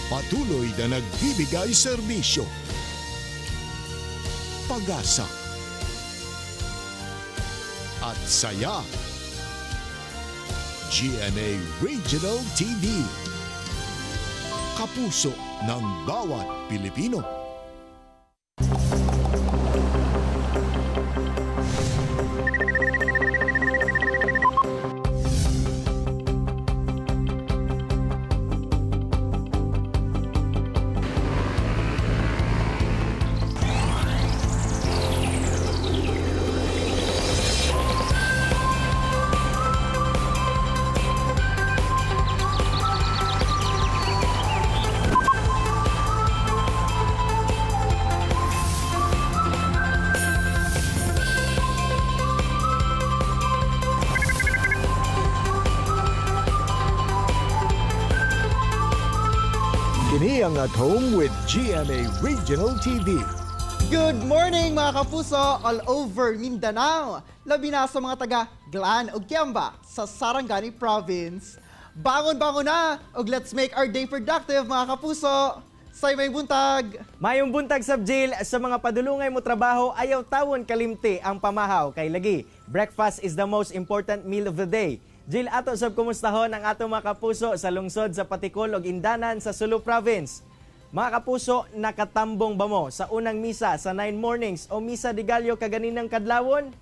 Patuloy na nagbibigay serbisyo, pag-asa, at saya. GMA Regional TV. Kapuso ng bawat Pilipino. Kini ang At Home with GMA Regional TV. Good morning, mga kapuso all over Mindanao. Labi na sa mga taga Glan ug Kiamba sa Sarangani Province. Bangon-bangon na ug let's make our day productive, mga kapuso. Say may buntag. Mayong buntag sab, Jill. Sa mga padulungay mo trabaho, ayaw tawon kalimti ang pamahaw kay lagi, breakfast is the most important meal of the day. Jill, ato sab kumustahon ang ato mga kapuso sa lungsod sa Patikul ug Indanan sa Sulu Province. Mga kapuso, nakatambong ba mo sa unang misa sa 9 mornings o Misa de Gallo kaganinang kadlawon?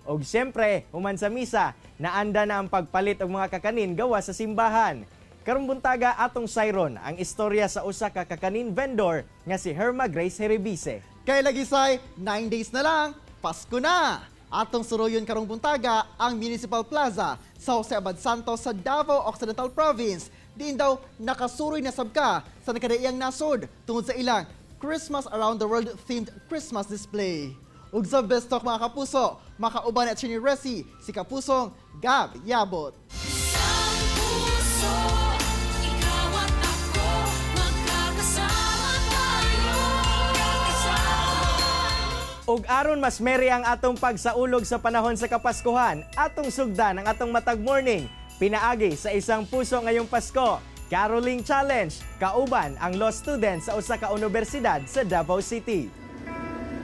Og siyempre, human sa misa, naanda na ang pagpalit og mga kakanin gawa sa simbahan. Karong buntaga, atong sayron ang istorya sa usa ka kakanin vendor nga si Herma Grace Herebise. Kay lagi say, 9 days na lang, Pasko na! Atong suruyon karong buntaga ang Municipal Plaza sa Jose Abad Santos sa Davao Occidental Province. Diin daw nakasuroy na sab ka sa nakadaiyang nasod tungod sa ilang Christmas Around the World themed Christmas display. Ug sa Best Talk, mga kapuso, makauban at Chini Resi, si Kapusong Gab Yabot. Puso, ikaw at ako, magkakasama tayo. Ug aron mas merry ang atong pagsaulog sa panahon sa Kapaskuhan, atong sugdan ang atong matag morning. Pinaagi sa Isang Puso Ngayong Pasko, Caroling Challenge, kauban ang law student sa usa ka universidad sa Davao City.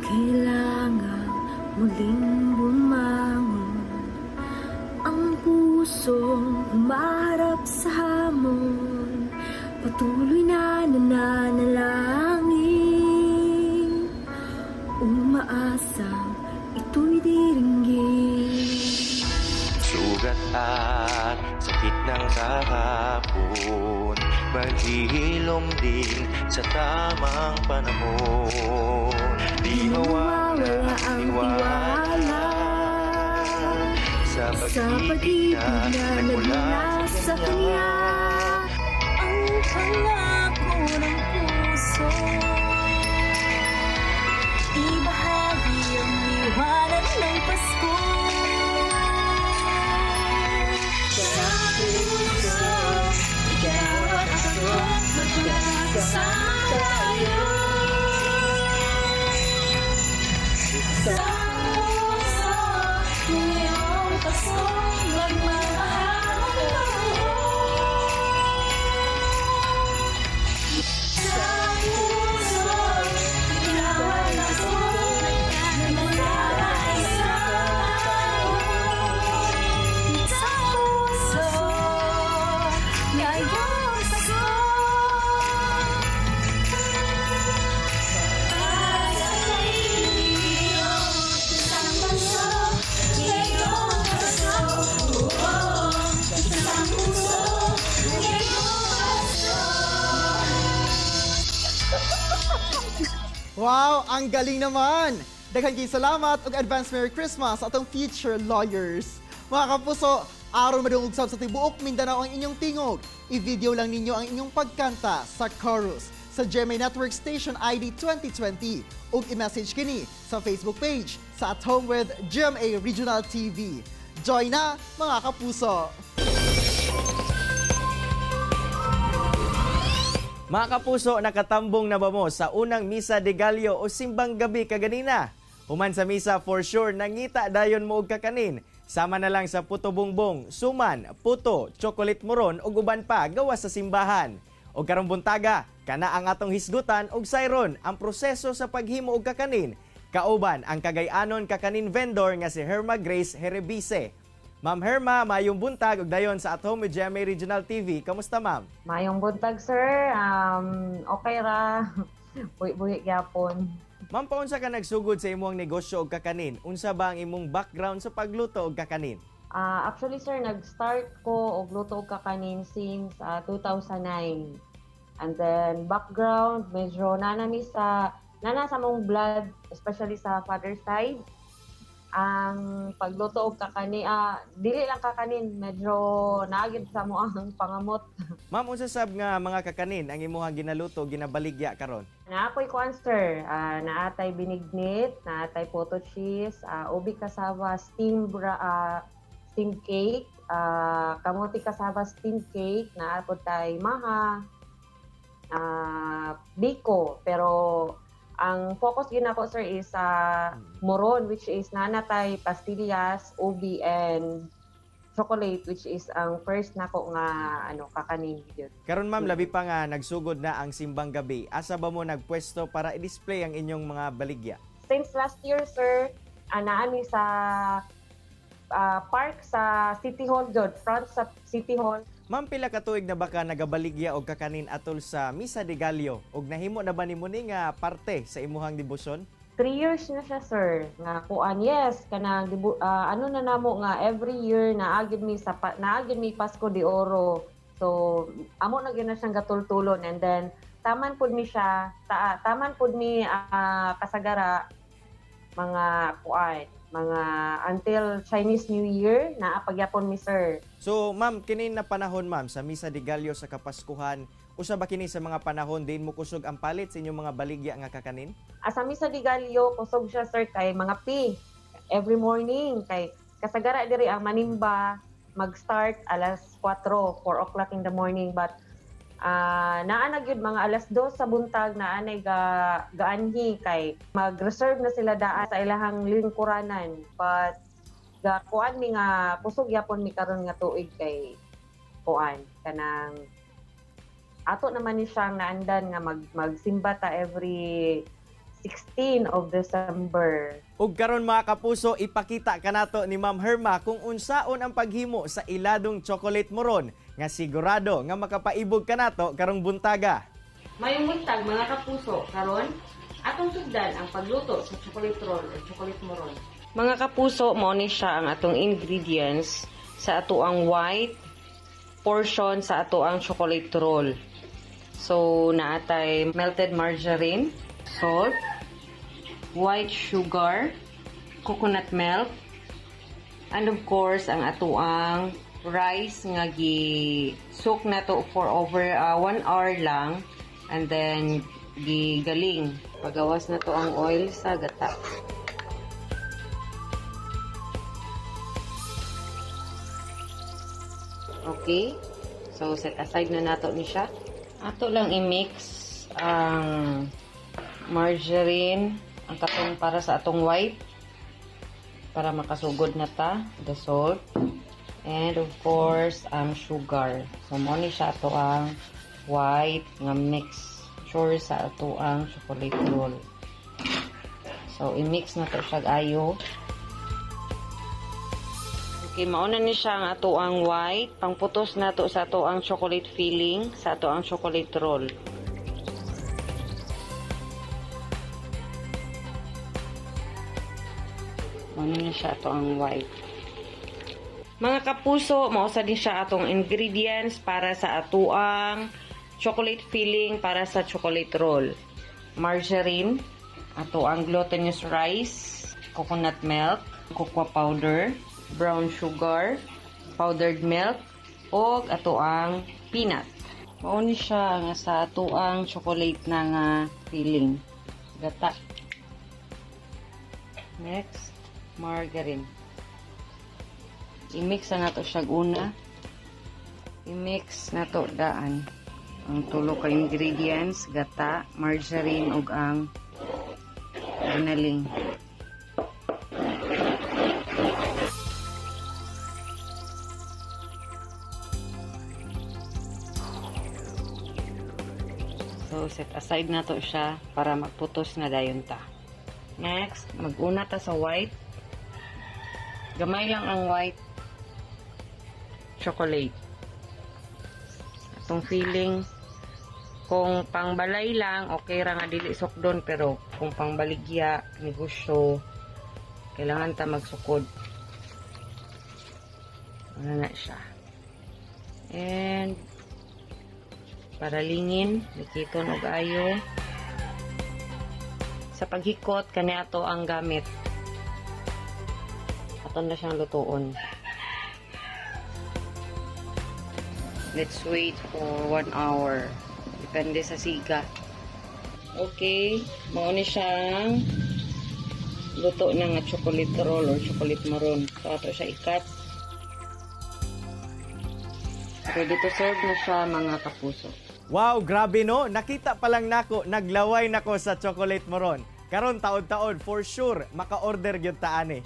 Kailangan muling bumangon. Ang pusong humaharap sa hamon, patuloy na nananalangin, umaasang ito'y diringgin. Sugat at sakit ng kahapon, maghihilom din sa tamang panahon. Di mawawala ang Mawawala ang tiwala tiwala sa sa pag-ibig pag-ibig na na nagmula nagmula sa kanya. Ang pangako ng puso, ibahagi ang liwanag ng Pasko. Sa puso, ikaw at ako, magkakasama tayo. Sa puso, ngayong Pasko, magmamahalan tayo. Sa puso, ikaw at ako, nagkakaisa tayo. Sa puso, ngayong Pasko. Para sa iyo, isang puso, ngayong Pasko. Oh, isang puso, ngayong Pasko. Wow, ang galing naman! Daghan kay salamat ug advance Merry Christmas sa atong future lawyers. Mga kapuso, aron madungog sab sa tibuok Mindanao ang inyong tingog, i-video lang ninyo ang inyong pagkanta sa chorus sa GMA Network Station ID 2020 ug i-message kini sa Facebook page sa At Home with GMA Regional TV. Join na, mga kapuso! Mga kapuso, nakatambong na ba mo sa unang Misa de Gallo o Simbang Gabi kaganina? Human sa misa, for sure, nangita dayon mo og kakanin. Sama na lang sa puto bungbong, suman, puto, chocolate moron ug uban pa gawa sa simbahan. Og karong buntaga, kana ang atong hisgutan og sayron ang proseso sa paghimo og kakanin. Kauban ang Cagayanon kakanin vendor nga si Herma Grace Herebise. Ma'am Herma, mayong buntag ug dayon sa At Home with GMA Regional TV. Kamusta, ma'am? Mayong buntag, sir. Okay ra. Buhi-buhi gyapon. Ma'am, paunsa ka nagsugod sa imong negosyo og kakanin? Unsa ba ang imong background sa pagluto og kakanin? Actually, sir, nag-start ko og luto og kakanin since 2009. And then background, medyo nana sa mong blood, especially sa father side. Ang pagluto og kakanin, dili lang kakanin, medyo naagid sa mo ang pangamot. Ma'am, unsa sab nga mga kakanin ang imuhang ginaluto ginabaligya karon? Naa ko'y kuan, sir. Naatay binignit, naatay poto cheese, ubi cassava steam cake, kamote cassava steam cake, naa pod tay maha, biko, pero ang focus gyud nako, sir, is sa moron, which is nanatay pastillas, ubi and chocolate, which is ang first nako nga ano kakanin gyud. Karon ma'am, labi pa nga nagsugod na ang simbang gabi. Asa ba mo nagpwesto para i-display ang inyong mga baligya? Since last year, sir, naa mi sa park sa City Hall jud, front sa City Hall. Ma'am, pila ka tuig na ba ka nagabaligya og kakanin atol sa Misa de Gallo? Ug nahimo na ba nimo ni nga parte sa imuhang debosyon? 3 years na siya, sir, nga kuan, yes, kanang ano na namo nga every year naagid mi Pasko de Oro. So amo na gyud na siyang gatultulon, and then taman pud mi siya taman pud mi kasagara mga kuan, mga until Chinese New Year naa pagyapon mi, sir. So, ma'am, kini na panahon, ma'am, sa Misa de Gallo sa Kapaskuhan, usa ba kini sa mga panahon din mo kusog ang palit sa inyong mga baligya nga kakanin? Asa Misa de Gallo, kusog siya, sir, kay mga P every morning, kay kasagara diri ang manimba mag-start alas 4, 4 o'clock in the morning, but naa na gyud mga alas 2 sa buntag naa nay gaanhi kay mag-reserve na sila daan sa ilahang lingkuranan, but ga kuan mi nga kusog yapon mi karon nga tuig kay kuan kanang ato naman ni siyang naandan nga magsimba ta every 16 of December. Ug karon mga kapuso, ipakita kanato ni Ma'am Herma kung unsaon ang paghimo sa iladong chocolate moron nga sigurado nga makapaibog kanato karong buntaga. Mayong buntag, mga kapuso, karon atong sugdan ang pagluto sa chocolate roll o chocolate moron. Mga kapuso, mao ni siya ang atong ingredients sa ato ang white portion sa ato ang chocolate roll. So, naatay melted margarine, salt, white sugar, coconut milk, and of course, ang ato ang rice nga gi soak na to for over 1 hour lang and then gigaling. Pagawas na to ang oil sa gata. Okay. So, set aside na nato ni siya. Ato lang i-mix ang margarine, ang katong para sa atong white, para makasugod na ta, the salt, and of course, ang sugar. So, mo ni siya ato ang white nga mixture sa ato ang chocolate roll. So, i-mix na to siya ayo. Okay, mauna ni siya ang ato ang white. Pangputos na to sa ato ang chocolate filling, sa ato ang chocolate roll. Mauna na siya ato ang white. Mga kapuso, mausa din siya atong ingredients para sa atuang chocolate filling para sa chocolate roll. Margarine, ato ang glutinous rice, coconut milk, cocoa powder, brown sugar, powdered milk, ug ato ang peanut. Mao ni siya nga sa atuang chocolate na nga filling. Gata. Next, margarine. I-mix na nato siya una. I-mix na to daan ang tulo ka ingredients, gata, margarine ug ang ginaling. So set aside nato siya para magputos na dayon ta. Next, maguna ta sa white. Gamay lang ang white chocolate. Atong feeling, kung pangbalay lang, okay ra nga dili sukdon, pero kung pangbaligya, negosyo, kailangan ta magsukod. Ano na siya. And para lingin, likiton og ayo. Sa paghikot, kani ato ang gamit. Ato na siyang lutuon. Let's wait for 1 hour. Depende sa siga. Okay, mao ni siyang luto na nga chocolate roll or chocolate moron. So, ato siya i-cut. Ready to serve na siya, mga kapuso. Wow, grabe no. Nakita pa lang nako, naglaway nako sa chocolate moron. Karon taod-taod for sure maka-order gyud ta ani.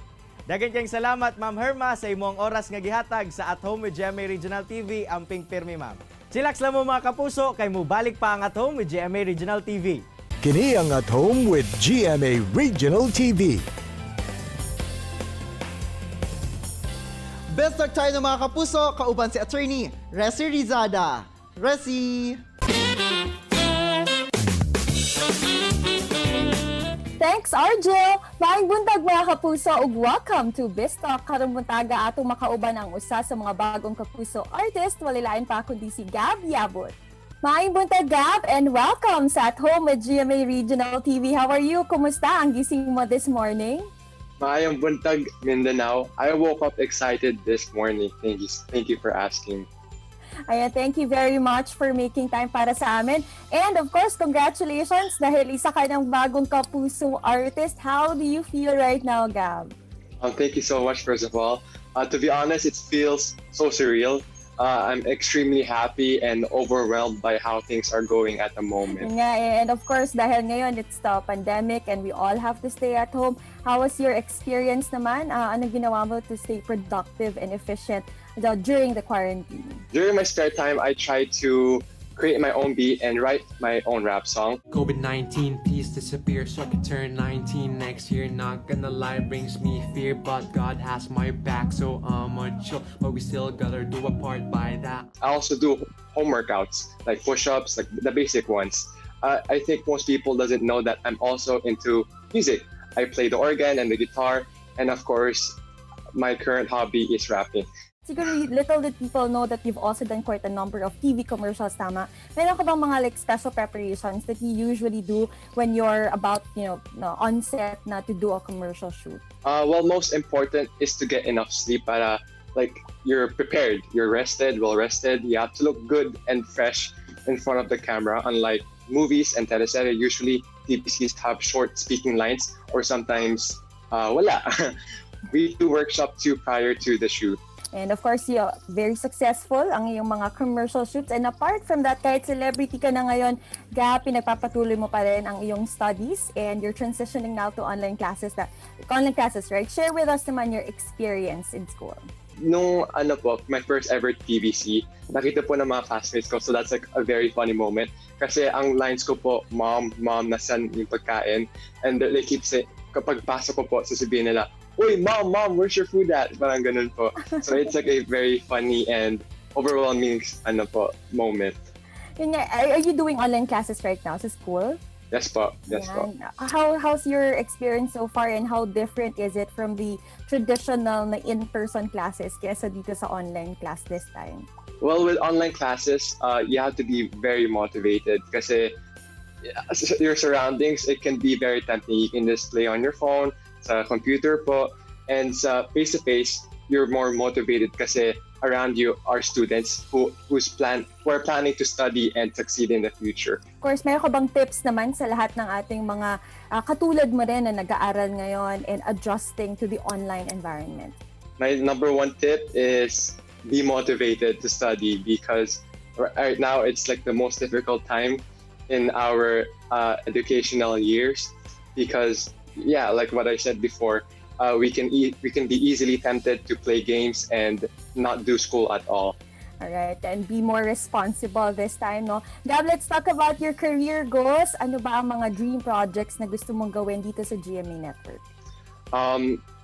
Daghan kayong salamat, Ma'am Herma, sa imong oras nga gihatag sa At Home with GMA Regional TV. Amping pirmi, ma'am. Chillax lang mo, mga kapuso, kay mubalik pa ang At Home with GMA Regional TV. Kini ang At Home with GMA Regional TV. Best talk tayo ng mga kapuso, kauban si Attorney Resi Rizada. Resi! Thanks, Arjo! Maayong buntag, mga kapuso, ug welcome to Biztalk. Karong buntaga atong makauban ang usa sa mga bagong kapuso artist, walay lain pa kundi si Gab Yabut. Maayong buntag, Gab, and welcome sa At Home with GMA Regional TV. How are you? Kumusta ang gising mo this morning? Maayong buntag, Mindanao. I woke up excited this morning. Thank you for asking. Ayan, thank you very much for making time para sa amin. And of course, congratulations dahil isa ka ng bagong kapuso artist. How do you feel right now, Gab? Thank you so much, first of all. To be honest, it feels so surreal. I'm extremely happy and overwhelmed by how things are going at the moment. Yun nga eh. And of course, dahil ngayon it's the pandemic and we all have to stay at home, how was your experience naman? Anong ginawa mo to stay productive and efficient during the quarantine? During my spare time, I try to create my own beat and write my own rap song. COVID-19, please disappear so I can turn 19 next year. Not gonna lie, brings me fear, but God has my back, so I'ma chill. But we still gotta do a part by that. I also do home workouts, like push-ups, like the basic ones. I think most people doesn't know that I'm also into music. I play the organ and the guitar, and of course, my current hobby is rapping. Siguro little did people know that you've also done quite a number of TV commercials, tama? Meron ka bang mga like special preparations that you usually do when you're about, no, on set na to do a commercial shoot? Well, most important is to get enough sleep para like you're prepared, you're rested, well rested. You have to look good and fresh in front of the camera. Unlike movies and teleserye, usually TVCs have short speaking lines or sometimes wala. We do workshop too prior to the shoot. And of course, you're very successful ang iyong mga commercial shoots. And apart from that, kahit celebrity ka na ngayon, Gab, pinagpapatuloy mo pa rin ang iyong studies and you're transitioning now to online classes, right? Share with us naman your experience in school. Nung ano po, my first ever TVC, nakita po ng mga classmates ko. So that's like a very funny moment. Kasi ang lines ko po, "Mom, Mom, nasan yung pagkain?" And they keep saying, kapag pasok ko po, sasabihin nila, "Uy, Mom, Mom, where's your food at?" Parang ganun po. So it's like a very funny and overwhelming ano po, moment. Yun nga, are you doing online classes right now sa school? Yes po, yes po. Yan. How's your experience so far and how different is it from the traditional na in-person classes kaysa dito sa online class this time? Well, with online classes, you have to be very motivated kasi your surroundings, it can be very tempting. You can just play on your phone, sa computer po, and sa face-to-face, you're more motivated kasi around you are students who are planning to study and succeed in the future. Of course, meron ka bang tips naman sa lahat ng ating mga katulad mo rin na nag-aaral ngayon and adjusting to the online environment? My number one tip is be motivated to study because right now it's like the most difficult time in our educational years because, yeah, like what I said before, we can be easily tempted to play games and not do school at all. Alright, and be more responsible this time, no? Gab, let's talk about your career goals. Ano ba ang mga dream projects na gusto mong gawin dito sa GMA Network?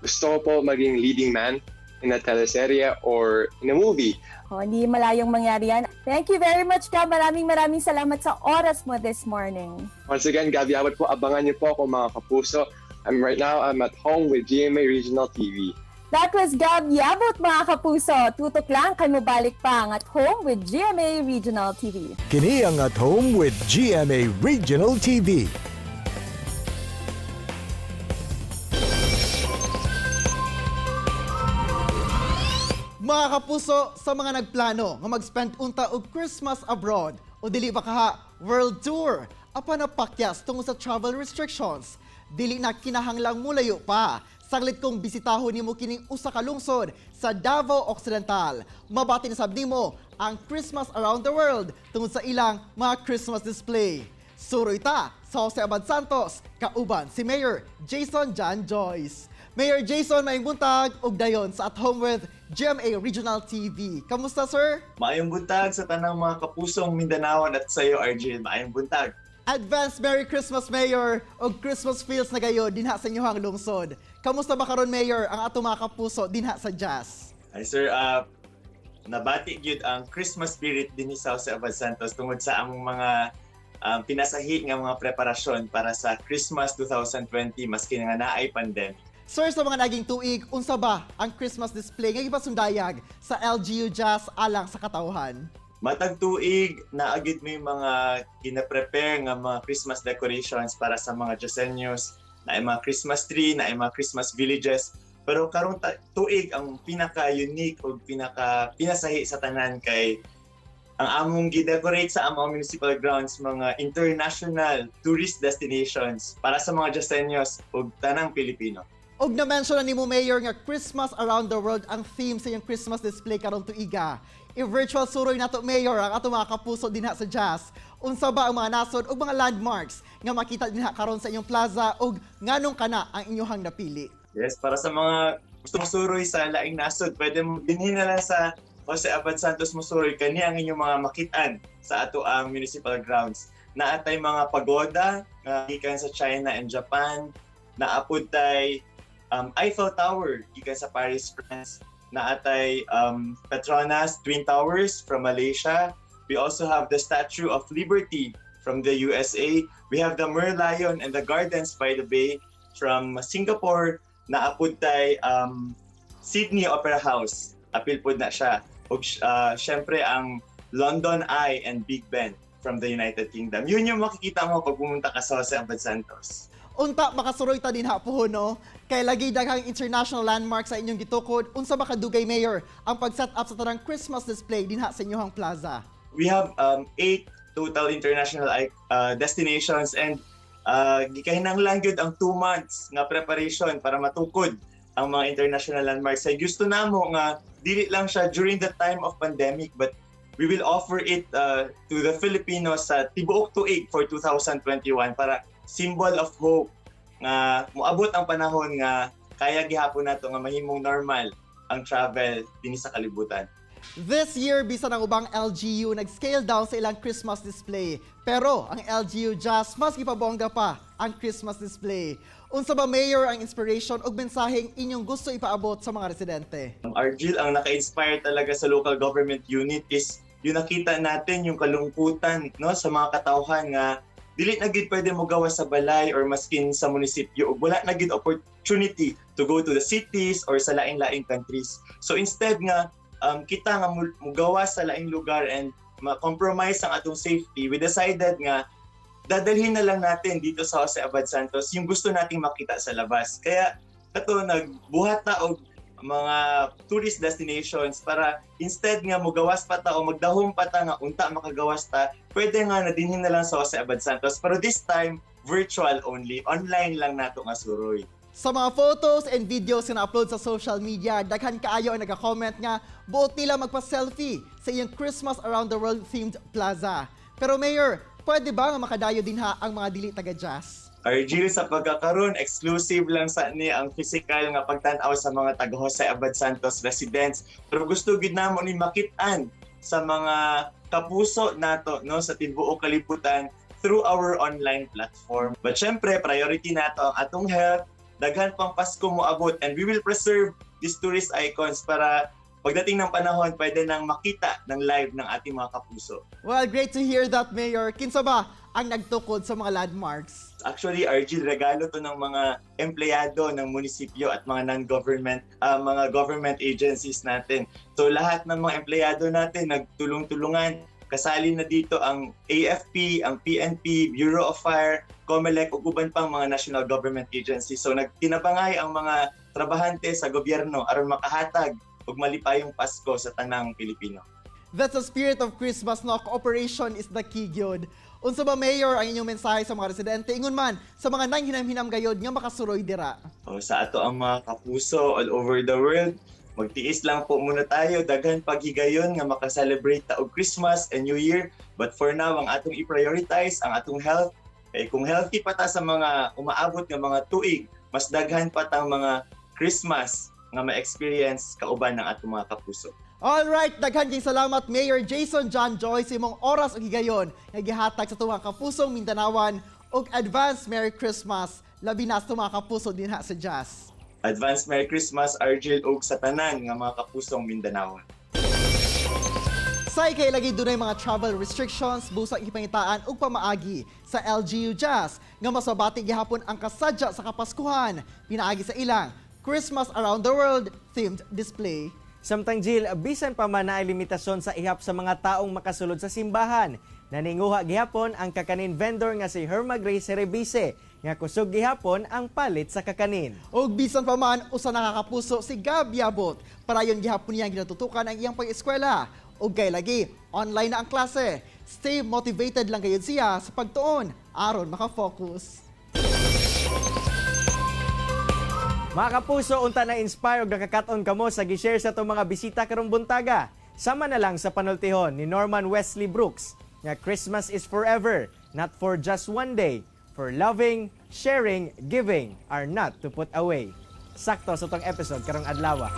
Gusto ko po maging leading man in a teleserye or in a movie. Oh, hindi malayong mangyari yan. Thank you very much, Gab. Maraming maraming salamat sa oras mo this morning. Once again, Gab Yabut po, abangan niyo po ako, mga kapuso. Right now, I'm at home with GMA Regional TV. That was Gab Yabut, mga kapuso. Tutok lang kay mobalik pa ang At Home with GMA Regional TV. Kini ang At Home with GMA Regional TV. Mga kapuso, sa mga nagplano nga mag-spend unta og Christmas abroad o dili ba kaha world tour, apan napakyas tungod sa travel restrictions. Dili na kinahanglang mulayo pa. Saglit kung bisitahon nimo kining usa ka lungsod sa Davao Occidental. Mabati na sab nimo ang Christmas around the world tungod sa ilang mga Christmas display. Suroy ta sa Jose Abad Santos, kauban si Mayor Jason John Joyce. Mayor Jason, maayong buntag ug dayon sa At Home with GMA Regional TV. Kamusta, sir? Maayong buntag sa tanang mga kapusong Mindanaoan at sa iyo, RJ. Maayong buntag. Advance Merry Christmas, Mayor, ug Christmas feels na gayon dinha sa inyong lungsod. Kamusta ba karon, Mayor, ang atong mga kapuso dinha sa Jazz? Ay sir, nabati gyud ang Christmas spirit dinhi sa Jose Abad Santos tungod sa among mga pinasahi nga mga preparasyon para sa Christmas 2020 maski nga naay pandemic. Sir, sa mga naging tuig, unsa ba ang Christmas display nga gipasundayag sa LGU Jazz alang sa katawhan? Matag tuig naa gyud may mga gina-prepare nga mga Christmas decorations para sa mga Jaseños, naay mga Christmas tree, naay mga Christmas villages. Pero karong tuig ang pinaka-unique o pinaka pinasahi sa tanan kay ang among gi-decorate sa among municipal grounds mga international tourist destinations para sa mga Jaseños ug tanang Pilipino. Og na-mention na nimo, Mayor, nga Christmas around the world ang theme sa iyong Christmas display karon tuiga. I-virtual suroy nato, Mayor, ang ato mga kapuso dinha sa Jazz. Unsa ba ang mga nasod ug mga landmarks nga makita dinha karon sa inyong plaza ug nganong kana ang inyong napili? Yes, para sa mga gustong suroy sa laing nasod, pwede mo dinhi na lang sa Jose Abad Santos musuroy, kani ang inyong mga makitaan sa ato ang municipal grounds. Naa tay mga pagoda nga gikan sa China and Japan, naa pud tay Eiffel Tower gikan sa Paris, France. Naa tay Petronas Twin Towers from Malaysia. We also have the Statue of Liberty from the USA. We have the Merlion and the Gardens by the Bay from Singapore. Naa pud tay Sydney Opera House. Apil pud na siya. Ug syempre ang London Eye and Big Ben from the United Kingdom. Yun yung makikita mo pag pumunta ka sa Jose Abad Santos. Unta makasuroy ta dinha puhon, no? Kay lagi daghang international landmarks sa inyong gitukod. Unsa ba kadugay, Mayor, ang pag-set up sa tanang Christmas display dinha sa inyong plaza? We have eight total international destinations and gikahinanglan gyud ang 2 months nga preparation para matukod ang mga international landmarks. Ay gusto namo nga dili lang siya during the time of pandemic, but we will offer it to the Filipinos sa tibuok tuig for 2021 para symbol of hope nga moabot ang panahon nga kaya gihapon nato nga mahimong normal ang travel dinhi sa kalibutan. This year, bisan ang ubang LGU nag-scale down sa ilang Christmas display. Pero ang LGU Jazz mas gipabongga pa ang Christmas display. Unsa ba, Mayor, ang inspiration ug mensaheng inyong gusto ipaabot sa mga residente? Argil, ang naka-inspire talaga sa local government unit is yung nakita natin yung kalungkutan, no, sa mga katawhan nga dili na gid pwede mo gawas sa balay or maskin sa munisipyo ug wala na gid opportunity to go to the cities or sa laing-laing countries. So instead nga kita nga mugawas sa laing lugar and ma-compromise ang atong safety, we decided nga dadalhin na lang natin dito sa Jose Abad Santos yung gusto nating makita sa labas. Kaya kato nagbuhat ta og mga tourist destinations para instead nga mugawas pa ta o magdahom pa ta nga unta makagawas ta, pwede nga na dinhi na lang sa Jose Abad Santos. Pero this time, virtual only, online lang nato nga suroy. Sa mga photos and videos na na-upload sa social media, daghan kaayo ang nag-comment nga buot nila magpa-selfie sa iyong Christmas Around the World themed plaza. Pero Mayor, pwede ba nga makadayo dinha ang mga dili taga Jazz? Argil, sa pagkakaroon, exclusive lang sa ni ang physical nga pagtan-aw sa mga taga Jose Abad Santos residents. Pero gusto gid namo ni makit-an sa mga kapuso nato, no, sa tibuok kalibutan through our online platform. But syempre, priority nato ang atong health, daghan pang Pasko moabot, and we will preserve these tourist icons para pagdating ng panahon, pwede nang makita ng live ng ating mga kapuso. Well, great to hear that, Mayor. Kinsa ba ang nagtukod sa mga landmarks? Actually, RG, regalo to ng mga empleyado ng munisipyo at mga non-government, mga government agencies natin. So lahat ng mga empleyado natin nagtulong-tulungan. Kasali na dito ang AFP, ang PNP, Bureau of Fire, COMELEC, ug uban pang mga national government agencies. So nagtinabangay ang mga trabahante sa gobyerno aron makahatag og malipayong Pasko sa tanang Pilipino. That's the spirit of Christmas, no? Cooperation is the key, gyud. Unsa ba, Mayor, ang inyong mensahe sa mga residente ingon man sa mga nanghinam-hinam gayod nga makasuroy dira? O, sa ato ang mga kapuso all over the world, magtiis lang po muna tayo. Daghan paghigayon nga makaselebrate ta og Christmas and New Year. But for now, ang atong i-prioritize ang atong health. Kay kung healthy pa ta sa mga umaabot nga mga tuig, mas daghan pa tang mga Christmas nga ma-experience kauban ng atong mga kapuso. Alright, daghan kay salamat, Mayor Jason John Joy, sa imong oras ug higayon nga gihatag sa tuwang kapusong Mindanaoan ug advance Merry Christmas labi na sa atong mga kapuso dinha sa Jazz. Advance Merry Christmas, Argel, ug sa tanan nga mga kapusong Mindanao. Say kay lagi dunay mga travel restrictions, busa ipangitaan og pamaagi sa LGU Jazz nga masabati gihapon ang kasadya sa Kapaskuhan pinaagi sa ilang Christmas Around the World themed display. Samtang Jill, bisan pa man naay limitasyon sa ihap sa mga taong makasulod sa simbahan, naninguha gihapon ang kakanin vendor nga si Herma Grace Rebise nga kusog gihapon ang palit sa kakanin. Og bisan pa man usa nakakapuso si Gab Yabot. Parayon gihapon niyang ginatutukan ang iyang pag-eskwela. Ug kay lagi online na ang klase. Stay motivated lang gayud siya sa pagtuon aron maka-focus. Mga kapuso, unta na inspire og nakakat-on kamo sa gi-share sa atong mga bisita karong buntaga. Sama na lang sa panultihon ni Norman Wesley Brooks nga Christmas is forever, not for just one day. For loving, sharing, giving are not to put away. Sakto sa atong episode karong adlaw.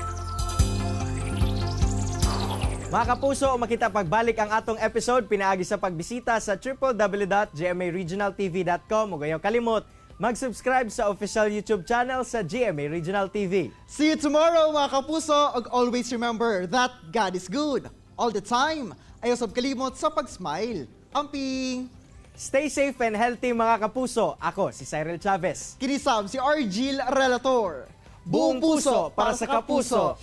Mga kapuso, makita pagbalik ang atong episode pinaagi sa pagbisita sa www.gmaregionaltv.com ug ayaw kalimot mag-subscribe sa official YouTube channel sa GMA Regional TV. See you tomorrow, mga kapuso, ug always remember that God is good all the time. Ayaw sab kalimot sa pag-smile. Amping! Stay safe and healthy, mga kapuso. Ako si Cyril Chavez. Kini sab si Argil Relator. Buong puso para sa kapuso.